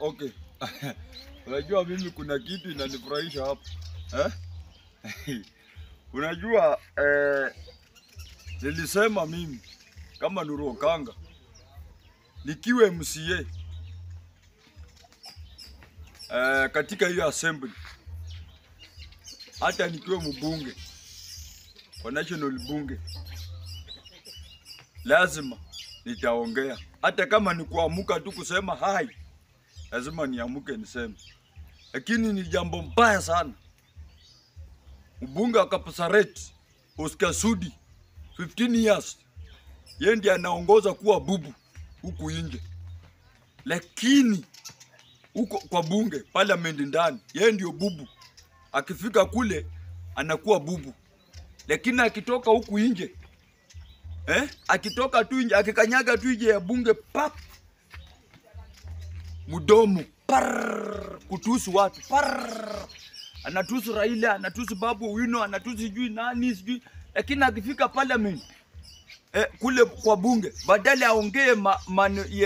Okay. Unajua mimi kuna kitu inanifurahisha hapa. Eh? Unajua nilisema mimi kama Nuru Okanga nikiwa MCA katika hiyo assembly, hata nikiwa mbunge kwa national bunge, lazima nitaongea. Hata kama ni kuamuka tu kusema hai, lazima niamuke niseme. Lakini ni jambo mbaya sana. Mbunge wa Kapseret Oscar Sudi 15 years, yeye ndiye anaongoza kuwa bubu huku nje. Lakini huko kwa bunge parliament ndani, yeye ndio bubu. Akifika kule anakuwa bubu. Lakini akitoka huku nje, akitoka tu nje, akikanyaga tu nje ya bunge, pap, mdomo par, kutusu watu par, anatusu Raila, anatusu Babu Owino, anatusu sijui nani sijui. Lakini akifika parliament kule kwa bunge, badala aongee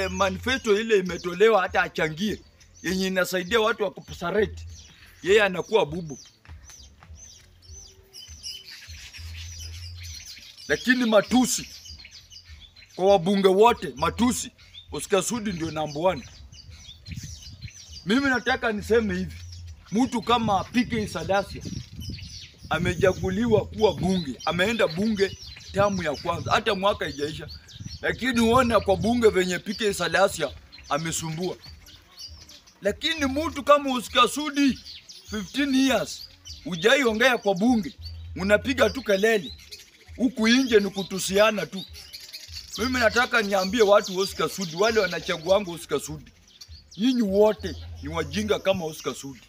manifesto ile imetolewa, hata achangie yenye inasaidia watu wa Kapseret, yeye anakuwa bubu. Lakini matusi kwa wabunge wote, matusi Oscar Sudi ndio number 1. Mimi nataka niseme hivi, mtu kama PK Salasya amechaguliwa kuwa bunge, ameenda bunge tamu ya kwanza, hata mwaka haijaisha, lakini uone kwa bunge venye PK Salasya amesumbua. Lakini mtu kama Oscar Sudi 15 years hujaiongea kwa bunge, unapiga tu kelele huku nje ni kutusiana tu. Mimi nataka niambie watu Oscar Sudi, wale wanachagua wangu Oscar Sudi, nyinyi wote ni wajinga kama Oscar Sudi.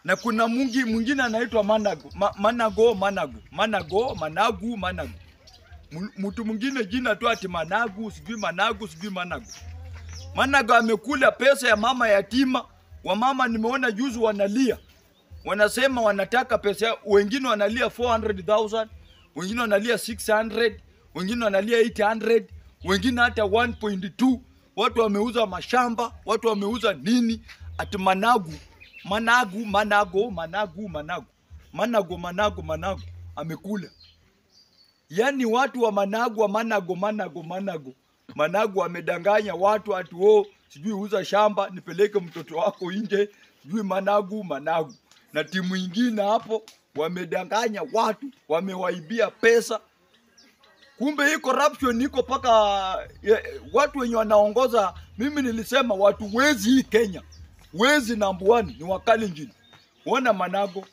Na kuna mwingine anaitwa Managu, Manago, Managu, Manago, Managu, Managu. Mtu mwingine jina tu ati Managu, sijui Managu, sijui Managu. Managu amekula pesa ya mama yatima. Wamama nimeona juzi wanalia, wanasema wanataka pesa. Wengine wanalia 400,000, wengine wanalia 600, wengine wanalia 800, wengine hata 1.2. Watu wameuza mashamba, watu wameuza nini? Ati Managu, Managu, Manago, Managu, Managu, Manago, Manago, Managu amekula. Yani watu wa Managu, wa Manago, Manago, Manago, Managu amedanganya watu ati oh, sijui uza shamba nipeleke mtoto wako nje, sijui Managu, Managu. Na timu ingine hapo wamedanganya watu, wamewaibia pesa. Kumbe hii corruption iko paka watu wenye wanaongoza. Mimi nilisema watu wezi hii Kenya, wezi number 1 ni Wakalenjin. Wana Manago,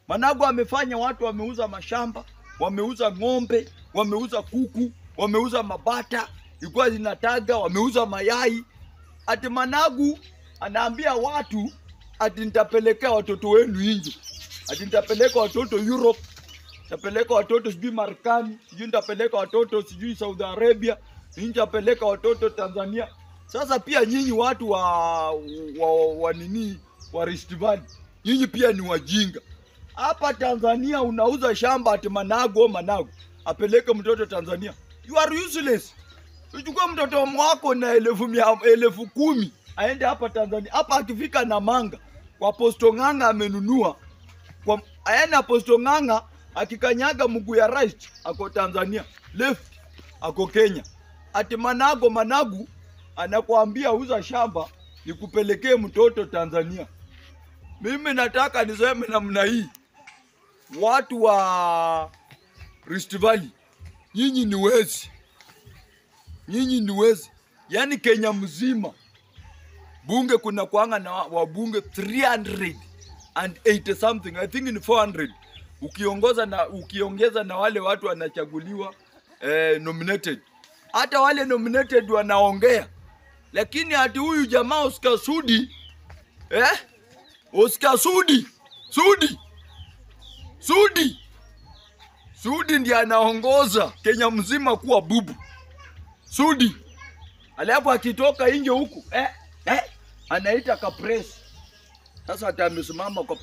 Manago amefanya watu wameuza mashamba, wameuza ng'ombe, wameuza kuku, wameuza mabata ilikuwa zinataga, wameuza mayai. Ati Managu anaambia watu ati nitapelekea watoto wenu nje, ati nitapeleka watoto Europe, nitapeleka watoto sijui Marekani, sijui nitapeleka watoto sijui Saudi Arabia, nitapeleka watoto Tanzania. Sasa pia nyinyi watu wa nini wa Rift Valley, nyinyi pia ni wajinga. Hapa Tanzania unauza shamba ati Managu, Managu apeleke mtoto Tanzania. You are useless. Uchukue mtoto wako na 10,000 aende hapa Tanzania. Hapa akifika Namanga kwa Posto Ng'ang'a amenunua kwa aenda Posto Ng'ang'a, akikanyaga mguu ya right ako Tanzania, left ako Kenya. Ati Manago, Managu anakuambia uza shamba nikupelekee mtoto Tanzania. Mimi nataka niseme namna hii, watu wa Rift Valley, nyinyi ni wezi, nyinyi ni wezi. Yani Kenya mzima bunge kuna kuanga na wabunge 380 something, I think in 400, ukiongoza na ukiongeza na wale watu wanachaguliwa nominated. Hata wale nominated wanaongea. Lakini ati huyu jamaa Oscar Sudi, Oscar Sudi, Sudi, Sudi, Sudi ndiye anaongoza Kenya mzima kuwa bubu. Sudi. Alafu akitoka nje huku anaita kapress. Sasa atamesimama kwa